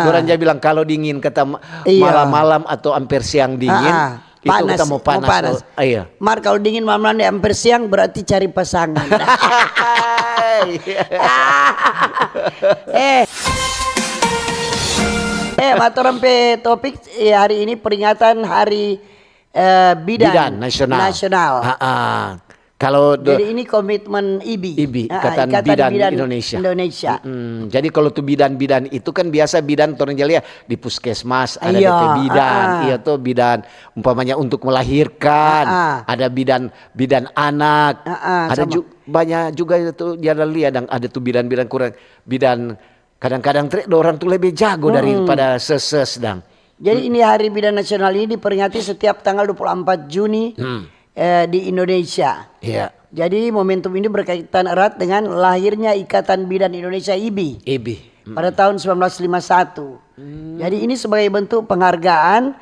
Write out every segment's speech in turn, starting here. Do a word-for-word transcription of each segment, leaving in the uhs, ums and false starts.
Dorang ja bilang, "Kalau dingin," kata, ma-, iya, malam-malam atau amper siang dingin, ah, ah, itu panas, kita mau panas, mau panas. Oh, iya. Mar, kalau dingin malam-malam di amper siang, berarti cari pasangan. Eh. Eh, ma torang pe topik, eh, hari ini peringatan hari, eh, bidan, bidan nasional, nasional. Ha, ha. Kalau do-, jadi ini komitmen ibi. Ibi, ah, Ikatan, Ikatan Bidan, Bidan Indonesia. Indonesia. Mm-mm. Jadi kalau tu bidan-bidan itu kan biasa bidan torang ja lia di puskesmas, ada, iya, D P bidan, ah, ah, iya to, bidan umpamanya untuk melahirkan, ah, ah, ada bidan, bidan anak, ah, ah, ada sama ju-, banyak juga itu ja lia dang, ada tu bidan-bidan kurang, bidan kadang-kadang tre-, dorang tu lebe jago, mm-mm, daripada ses-ses dang. Jadi, mm, ini Hari Bidan Nasional ini diperingati setiap tanggal dua puluh empat Juni, hmm, eh, di Indonesia. Iya. Jadi, momentum ini berkaitan erat dengan lahirnya Ikatan Bidan Indonesia, ibi, ibi, mm, pada tahun sembilan belas lima satu. Hmm. Jadi, ini sebagai bentuk penghargaan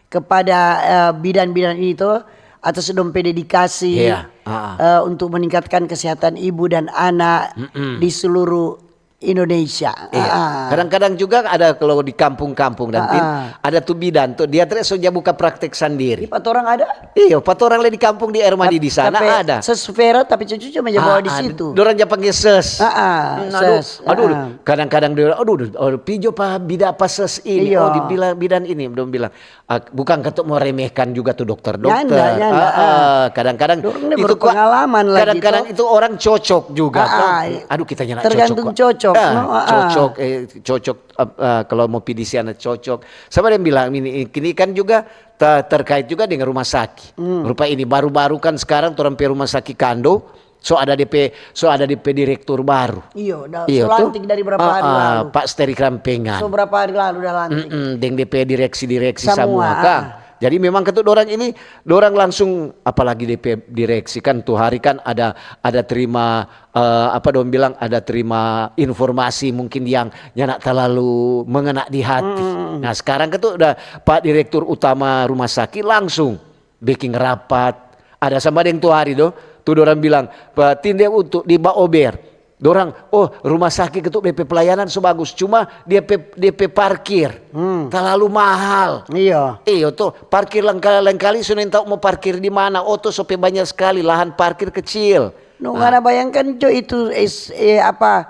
kepada, eh, bidan-bidan ini to, atas dong pe dedikasi, iya, ah, ah, eh, untuk meningkatkan kesehatan ibu dan anak, mm-mm, di seluruh Indonesia. Iya. Ah. Kadang-kadang juga ada kalau di kampung-kampung dan tin, ah, ah, ada tu bidan tu, dia tre so ja buka praktek sandiri. Di pa torang ada? Iyo, pa torang le di kampung di Air Madi di sana ada. Ses Vera, tapi cucu cuma ja bawa di situ. Dorang ja pangge ses. Ah, ah, hmm, aduh, ses, aduh, ah, kadang-kadang dia, "Aduh, aduh, aduh, pi jo pa bida pa ses ini." Iyo. Oh, dibilang bidan ini, dong bilang. Ah, bukan katu mo remehkan juga tu dokter-dokter. Nyanda, nyanda, ah, ah, ah, kadang-kadang dorang ni itu berpengalaman lagi, kadang-kadang to. Itu orang cocok juga, ah, to. Ah, aduh, kita nyanda cocok, tergantung cocok, ah, no, ah, ah, cocok, eh, cocok, eh, eh, kalau mo pi di sana cocok. Sama dia bilang ini, ini kan juga te-, terkait juga dengan rumah sakit. Hmm. Rupa ini baru-baru kan sekarang torang pe rumah sakit Kando, so ada de pe, so ada de pe direktur baru. Iyo, da-, iyo, so lantik dari berapa hari lalu. Ah, ah, Pak Steri Krampengan. So berapa hari lalu da lantik. Mm-mm, deng de pe direksi-direksi samua, samua, ah, kang. Jadi memang katu dorang ini, dorang langsung, apalagi de pe direksi kan, tu hari kan ada, ada terima, eh, apa dong bilang, ada terima informasi mungkin yang nyanda talalu mengena di hati. Mm-mm. Nah, sekarang katu udah Pak Direktur Utama Rumah Sakit langsung beking rapat. Ada sama deng tu hari do, tu dorang bilang, "Pa, tinde untuk di Baober." Dorang, "Oh, rumah sakit itu de pe pelayanan so bagus, cuma dia pe, dia pe parkir, hmm, talalu mahal." Iyo. Iyo to, parkir lengka-, lengkali so nintau mo parkir di mana, oto so pe banyak skali, lahan parkir kecil. No, ah, ngana bayangkan jo itu, eh, apa,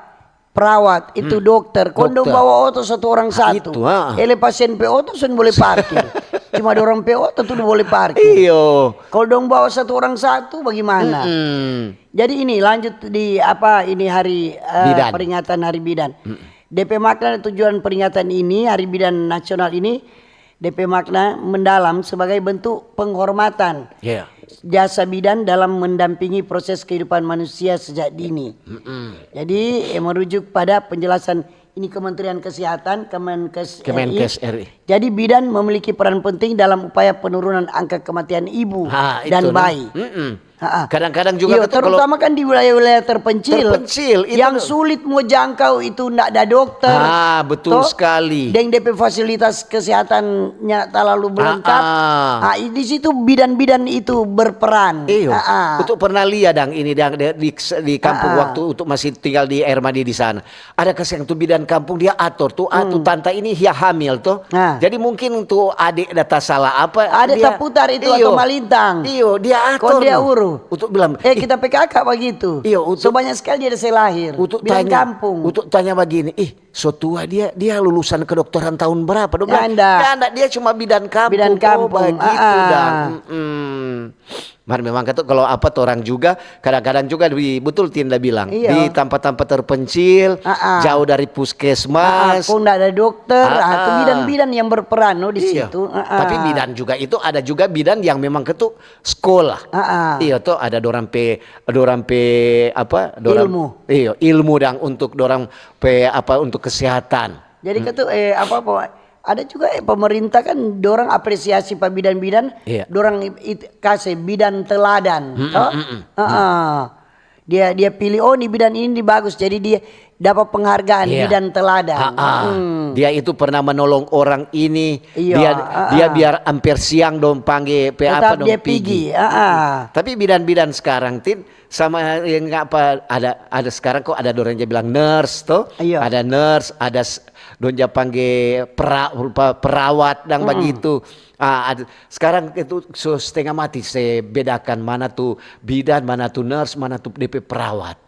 perawat, itu, hmm, dokter. Kong dong bawa oto satu orang satu. Ah, itu, ah. Ele pasien pe oto so bole parkir. Cuma dorang pe oto tu bole parkir. Iyo. Kalo dong bawa satu orang satu, bagimana? Mm-mm. Jadi ini lanjut di apa ini hari, eh, bidan, peringatan Hari Bidan. Mm-mm. De pe makna dan tujuan peringatan ini, Hari Bidan Nasional ini, de pe makna mendalam sebagai bentuk penghormatan, iya, jasa bidan dalam mendampingi proses kehidupan manusia sejak dini. Mm-mm. Jadi, eh, merujuk pada penjelasan ini Kementerian Kesehatan, Kemenkes R I. Kemenkes R I. Jadi, bidan memiliki peran penting dalam upaya penurunan angka kematian ibu dan bayi. Ha, itu, no. Mm-mm. Ha-ha. Kadang-kadang juga, iyo, kan, terutama kan di wilayah-wilayah terpencil, terpencil, itu yang sulit mo jangkau itu ndak ada dokter. Ah, betul sekali. Deng de pe fasilitas kesehatannya talalu lengkap. Ah, ah. Ah, di situ bidan-bidan itu berperan. Iyo. Ah, ah. Untuk pernah lia dang ini dang di, di, di kampung, ah, ah, waktu untuk masih tinggal di Air Madi di sana. Ada kasiang tu bidan kampung, dia ator tu, ah, tu tanta ini dia hamil to. Nah. Jadi mungkin tu adik da tasalah apa, ada dia taputar itu, iyo, atau malintang. Iyo, dia ator. Kong dia uru. Untuk bilang, eh, kita pe kaka bagitu. Iyo, untuk, so banyak skali dia da se lahir. Bidan kampung. Untuk tanya bagini, "Ih, so tua dia, dia lulusan kedokteran tahun berapa?" Dong bilang, nyanda. Nyanda, dia cuma bidan kampung. Bidan kampung. Oh, bagitu dang. Ah, ah. Mm-mm. Mar memang katu kalo apa torang juga, kadang-kadang juga di, betul Tinda bilang, iyo, di tampa-tampa terpencil, ah, ah, jauh dari puskesmas. Ah, ah, kong nda ada dokter, ah, ah, tu bidan-bidan yang berperan, no, di situ. Ah, ah. Tapi bidan juga itu ada juga bidan yang memang katu skolah. Ah, ah. Iyo, to ada dorang pe, dorang pe apa, dorang, ilmu. Iyo, ilmu dang untuk dorang pe apa, untuk kesehatan. Jadi katu, eh, apa, apa, ada juga, eh, pemerintah kan dorang apresiasi pa bidan-bidan, iya, dorang it-, kase bidan teladan, to? Mm-mm. Heeh. Dia, dia pilih, "Oh, ni bidan ini bagus," jadi dia dapa penghargaan, iya, bidan teladan. Ha-ha. Hmm. Dia itu pernah menolong orang ini, iya, dia, ha-ha, dia biar amper siang dong pangge pe apa dong pigi. Tetap dia pigi, ha-ha. Tapi bidan-bidan sekarang, Tin, sama yang apa, ada, ada sekarang kok ada dorang ja bilang nurse, to? Iya. Ada nurse, ada s-, Dong ja pangge pera-, rupa perawat dang bagitu. Ah, ad-, sekarang itu so setengah mati se bedakan mana tu bidan, mana tu nurse, mana tu depe perawat.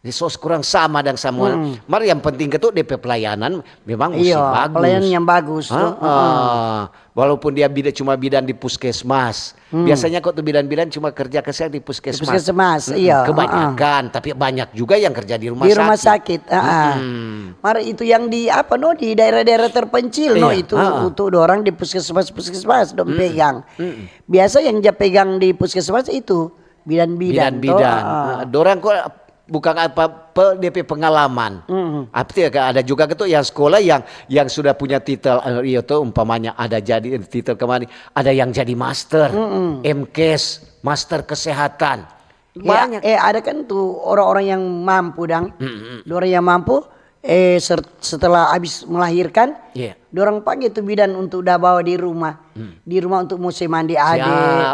Jadi so kurang sama dang samua. Mar yang penting itu depe pelayanan memang musti bagus. Iya, pelayanan yang bagus tu. Heeh. Walaupun dia bida-, cuma bidan di puskesmas. Biasanya kok tu bidan-bidan cuma kerja kesian di puskesmas. Di puskesmas, iya, heeh. Kebanyakan, tapi banyak juga yang kerja di rumah sakit. Di rumah sakit, heeh. Mar itu yang di apa no, di daerah-daerah terpencil no, iya, itu heeh, untuk orang di puskesmas-puskesmas dong pegang. Biasa yang ja pegang di puskesmas itu bidan-bidan to, bidan-bidan. Heeh. Heeh, dorang kok bukan apa pe-, depe pengalaman. Apa tu ya, ada juga tu yang sekolah yang, yang sudah punya titel, eh, iyo tu umpamanya ada jadi titel kemari, ada yang jadi master, M Kes, master kesehatan. Ya, banyak. Eh, ada kan tu orang-orang yang mampu dang. Dorang yang mampu, eh, ser-, setelah habis melahirkan, iya, dorang pangge tu bidan untuk da bawa di rumah. Di rumah untuk mo se mandi ade,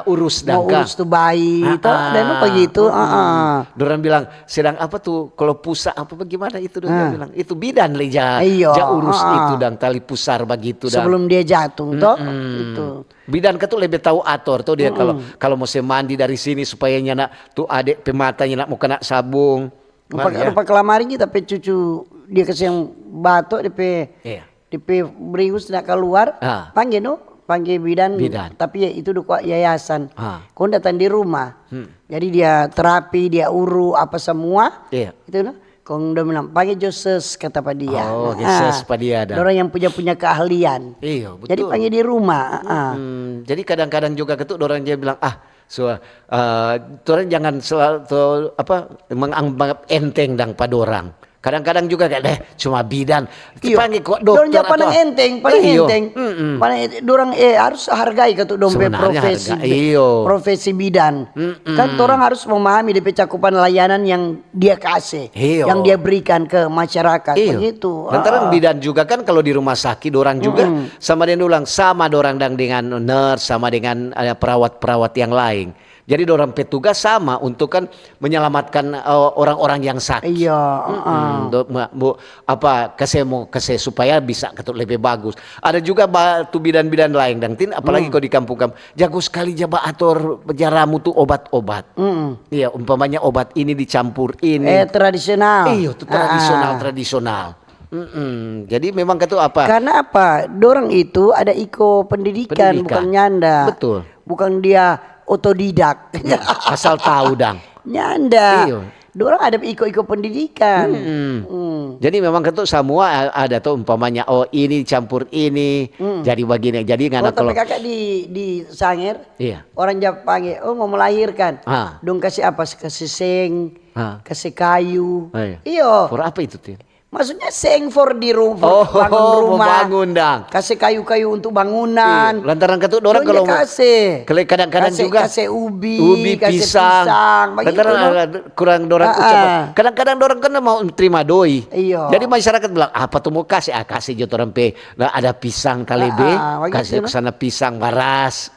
urus mo dangka, urus tu bayi, to, dan apa gitu, heeh. Dorang bilang, sedang apa tu, kalau pusar apa bagaimana itu, dorang bilang, itu bidan le ja, iyo, ja urus itu dang, tali pusar bagitu dang. Sebelum dia jatuh, to, itu. Bidan ka tu lebe tau ator to dia, kalau, kalau mo se mandi dari sini supaya nyanda tu ade pe mata nyanda mo kena sabung. Rupa, rupa kalamari kita pe cucu, dia kase yang bato, dia pe, iya, dia pe bringus na kaluar, pangge no, pangge bidan, bidan, tapi ya itu dukwa yayasan. Kong datang di rumah. Jadi dia terapi, dia uru apa semua, iya, itu no. Kong dong bilang, "Pangge jo ses," kata pa dia. Oh, ses pa dia dah. Dorang yang punya, punya keahlian. Iyo, betul. Jadi pangge di rumah, ah. Jadi kadang-kadang juga ketu dorang dia bilang, "Ah, so, eh, torang jangan selalu, apa, menganggap enteng dang pa dorang." Kadang-kadang juga kayak, "Deh, cuma bidan." Iyo. Pangge kok dokter. Dorang ja pandang enteng, pandang enteng. Pandang enteng. Dorang, eh, harus hargai ketu dong pe profesi, iyo, profesi bidan. Kan torang harus memahami de pe cakupan layanan yang dia kase, iyo, yang dia berikan ke masyarakat, iyo, begitu. Lantaran bidan juga kan kalau di rumah sakit, dorang juga sama deng ulang, sama dorang dang dengan nurse, sama dengan, eh, perawat-perawat yang lain. Jadi dorang petugas sama untuk kan menyelamatkan, eh, orang-orang yang sakit. Iya, heeh. Do-, ma-, bu-, apa, kase mo, kase supaya bisa ketu lebe bagus. Ada juga ba-, tu bidan-bidan lain dang, Tin, apalagi kalo di kampung-kampung. Jago skali ja ba ator jaramu tu obat-obat. Iya, umpamanya obat ini dicampur ini. Eh, tradisional. Iyo, tu tradisional, tradisional. Jadi memang katu apa? Karena apa? Dorang itu ada iko pendidikan, pendidikan, bukan nyanda. Betul. Bukan dia otodidak. Asal tahu dang. Nyanda. Iyo. Dorang ada iko-iko pendidikan. Jadi memang katu samua a-, ada tu umpamanya, oh, ini campur ini, jadi bagini. Jadi ngana kalo tapi kakak di, di Sanger, iya, orang ja pangge, oh, mo melahirkan. Dong kase apa? Kase seng, kase kayu. Iyo. For apa itu, Tin? Maksudnya seng for di ru-, for bangun rumah. Oh, mo bangun dang. Kase kayu-kayu untuk bangunan. Iyo, lantaran katu dorang kalo kase, kalo kadang-kadang juga kase ubi, ubi, kase pisang. Lantaran ada kurang dorang ucap. Kadang-kadang dorang kan mau terima doi. Iyo. Jadi masyarakat bilang, "Apa tu mo kase?" Ah, kase jo torang pe. Nah, ada pisang talebe, kase sana pisang, baras.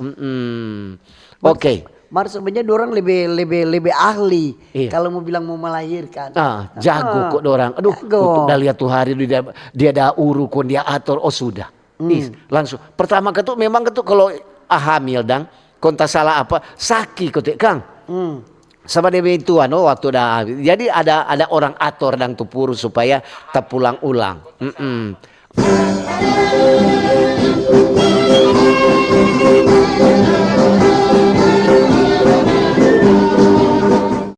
Oke. Mar sebenarnya dorang lebe, lebe, lebe ahli kalo mo bilang mo melahirkan. Ah, jago kok dorang. Aduh, jago. Untuk da lia tu hari dia, dia da uru kong dia ator, oh sudah. Is, langsung. Pertama katu memang katu kalo, ah, hamil dang, kong tasala apa, saki kote kang. Sama dia itu anu waktu da hamil. Jadi ada, ada orang ator dang tu puru supaya tapulang ulang.